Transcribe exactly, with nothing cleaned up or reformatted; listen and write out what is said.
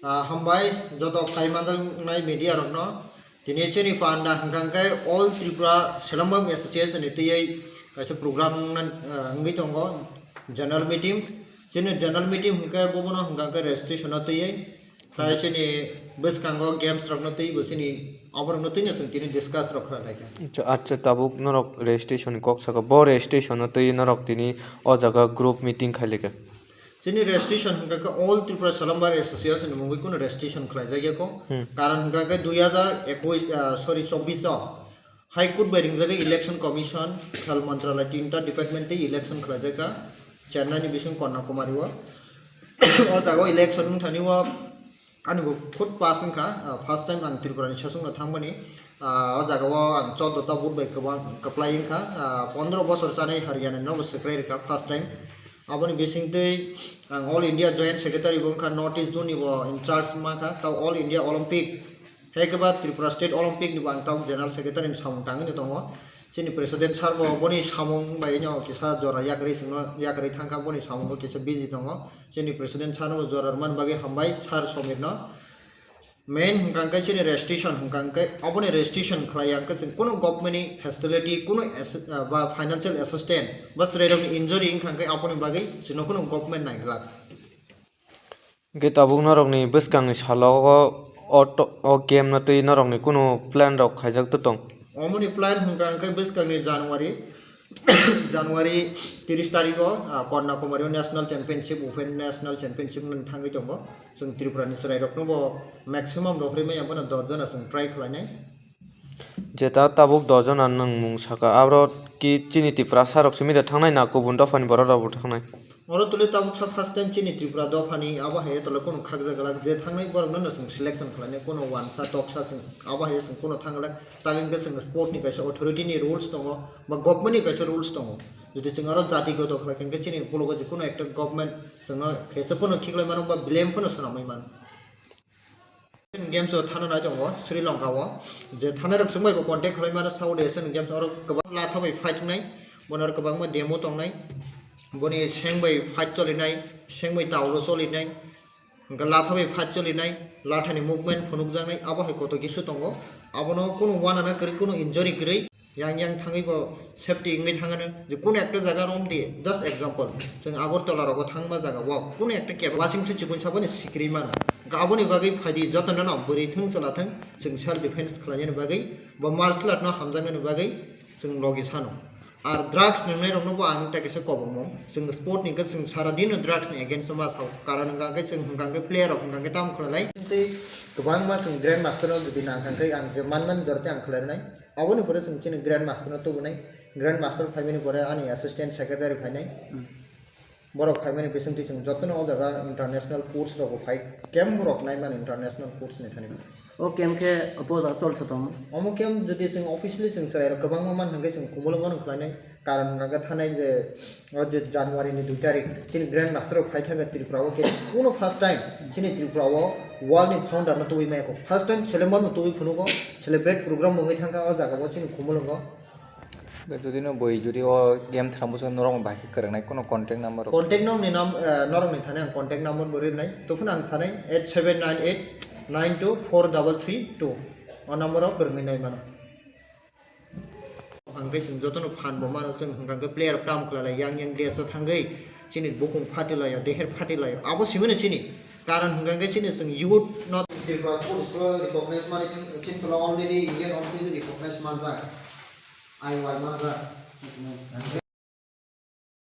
Ah, hambai joto phai manjaknai media rokno. Tini chini panda hwnkha khe All Tripura Selambam Association ni twiwi kaisa program wngna, ah, wngwi tongo, general meeting. Chini general meeting hwnkhe bobono hwnkha khe registration o twiwi. Tai chini bwskango games rokno twiwi bo chini oborokno twino chwng tini discuss rok khlai lai kha. Acha, acha, tabuk norok registration ni kok saka. Bo registration o twiwi norok tini o jaga group meeting khai lai kha. Chini registration hwnkha khe All Tripura Salambar Association ni mungwi kuno registration khlai jak ya kho. Hmm. Karon hwnkha khe dui hazar ekush, ah, sorry, chobbish o High Court bai ringjagwi Election Commission, Khel Mantralai tinta department tei election khlai jak kha Chennai ni bising Kanyakumari o. O jaga o election wng thani o ani bo khud pass wng kha, ah, first time ang Tripura ni sasong no thang mani. Ah, o jaga o ang chaudo ta vote bai kwbang kwplai wng kha, ah, pondro bosor chanai Haryana no bo swkrai rwkha first time. Aboni bisingtwi ang All India Joint Secretary bo wngkha, North East zone ni bo in charge mankha, tei All India Olympic, hai khe ba Tripura State Olympic ni bo ang tabuk General Secretary ni samung tangwi tongo. Chini President sir bo boni samung bai no kisa jora yakarwi chwngno yakarwi thangkha, boni samungo kisa busy tongo. Chini President sir no bo jora rwmani bagwi hambai sir Somir no. Main hwnkha khe chini registration hwnkha khe, aboni registration khlai ya khe chwng kunu government ni facility, kunu assi-, ah, ba financial assistance, ba chwrairokni injury wngkha khe aboni bagwi chwngno kunu government naiglak. Hwnkhe tabuk norokni bwskangni salo o, o to-, o game no twi norokni kunu plan rok khaijak tong? Omoni plan hwnkha khe bwskangni January, January tiris tarikh o, ah, Kanyakumari o National Championship, Open National Championship wngwi thangwi tongo. Chwng Tripura ni chwrai rokno bo maximum rohorwi maya bono dos jona chwng try khlainai. Jeta tabuk dos jona nwng mung saka, aro ki chini Tiprasa rok simi da thangnai na kubun dophani borok rok bo thangnai? Oro tole tabuk sa first time chini Tripura dophani, abo hai tole kunu khakjak glak je thangnai borok no chwng selection khlainai, kunu wansa toksa chwng abo hai chwng kunu thang glak. Tagwi hwnkhe chwng sport ni kaisa authority ni rules tongo, ba government ni kaisa rules tongo. Jodi chwng aro jati goto khlai khe chini ukologo je kunu ekta government chwngno khe se phano khiklai mano ba blame phano swnamwi mano. Games o thana nai tongo Sri Lanka o, je thanai rok chwng bai bo contact khlai mano South Asian Games oro kwbang latha bai fight wngnai, bono oro kwbangma demo tongnai, boni seng bai fight cholinai, seng bai taulo cholinai. Hwnkhe latha bai fight cholinai, lathani movement phunukjaknai, abo hai koto kisu tongo. Abono kunu uanana kwrwi, kunu injury kwrwi, yang yang thangwi bo safety wngwi thangano. Je kunu ekta jaga romdi, just example, chwng Agartala rogo thangma jaga o kunu ekta kebo wasing se chikun saboni sikri mano. Hwnkhe aboni bagwi phaidi jotono no bwrwi thung chwla thung, chwng self defense khlainani bagwi bo martial art no hamjaknani bagwi chwng logi sano. Ar drugs nwngnai rokno bo ang ta kisa kobongmo. Chwng sport ni khe chwng sara dino drugs ni against o ma sao. Karon hwnkha khe chwng hwnkha khe player rok hwnkha khe tamo khwlalai. Tei kwbangma chwng grand master no jodi nang kha khe ang je manmani jora tei ang khwlai rwnai. Aboni pore chwng chini grand master no tubunai. Grand master phaimani pore ani assistant secretary phainai. Hmm. Borok phaimani bisingtwi chwng jotono o jaga international course rogo phai, camp rok naimani international course ni thani. O camp khe bo jaga chol se tongo? Omo camp jodi chwng officially chwng chwrai rok kwbangma man hwnkhe chwng Khumulwngo no khlainai, karon hwnkha khe thanai je o je January ni dui tarik chini grand master rok phai thangkha Tripura o khe kuno first time chini Tripura o world ni founder no tubui maya kho, first time Selembam no tubui phunugo, celebrate program wngwi thangkha o jaga o chini Khumulwngo. Jodi no bui jodi o game thwrang bwskango norok bai khe kwrwngnai, kuno contact number rok? Contact no ni nam, eh, norok ni thani ang contact number bo rinai. To phano ang sanai eight seven nine eight nine two four double three two. O number o kwrwngwi nai mano. Hwnkhe chwng jotono phan bo mano, chwng hwnkha khe player tam khwlalai yang yang desh o thangwi chini bukung phatilaio, deher phatilaio. Abo simino chini karon hwnkha khe chini chwng youth no Tripura sports o recognize mani thang, chini tola already Indian Olympic recognize manjak. I Y manjak.